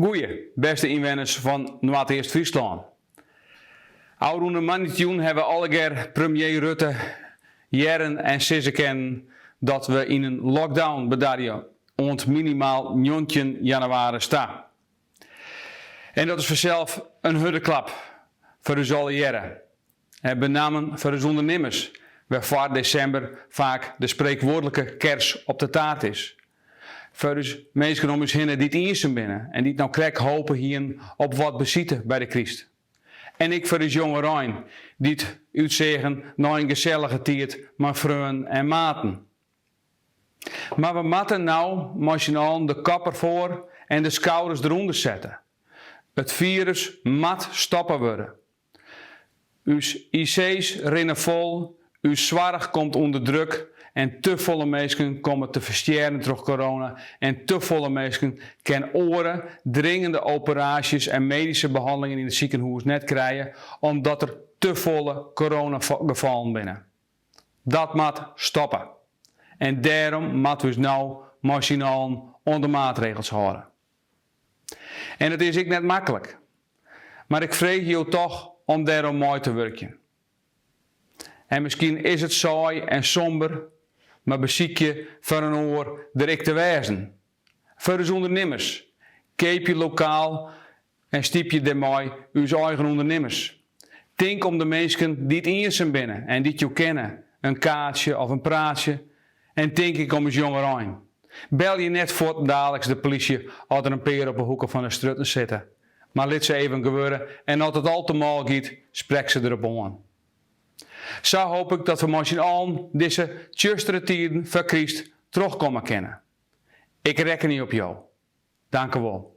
Goeie, bêste ynwenners fan Noardeast-Fryslân. Ôfrûne moandeitejûn hawwe allegear premier Rutte hearren en sizze kinnen dat we yn in lockdown bedarje oant minimaal 19 jannewaris ta. En dat is fansels in hurde klap foar ús allegearre. En benammen foar ús ûndernimmers, wêrfoar desimber faak de spreekwoordlike kers op de taart is. Foar ús minsken om ús hinne dy't iensum binne en dy't no krekt hope hienen op wat besite by de kryst. En ek foar ús jongerein dy't útseagen nei in gesellige tiid mei freonen en maten. Mar we moatte no mei syn allen de kop derfoar en de skouders derûnder sette. It firus moat stoppe wurde. Us IC's rinne fol, ús soarch komt ûnder druk en te folle minsken komme te ferstjerren troch corona en te folle minsken kin oare dringende operaasjes en medyske behannelingen yn it sikehûs net krije omdat der te folle coronagefallen binne. Dat moat stoppe. En dêrom moatte we ús no mei syn allen oan de maatregels hâlde. En it is ek net maklik. Mar ik freegje jo toch om dêroan mei te wurkjen. En miskien is it saai en somber, mar besykje foar in oar der ek te wêzen. Foar ús ûndernimmers. Keapje lokaal en stypje dêrmei ús eigen ûndernimmers. Tink om de minsken dy't iensum binne en dy't jo kenne, in kaartsje of in praatsje. En tink ek om ús jongerein. Belje net fuortendaliks de polysje as der in pear op 'e hoeke fan 'e strjitten sitte, mar lit se even gewurde en as it al te mâl giet, sprek se derop oan. Sa hoop ik dat we mei syn allen dizze tsjustere tiden foar kryst trochkomme kinne. Ik rekkenje op jo. Dankewol.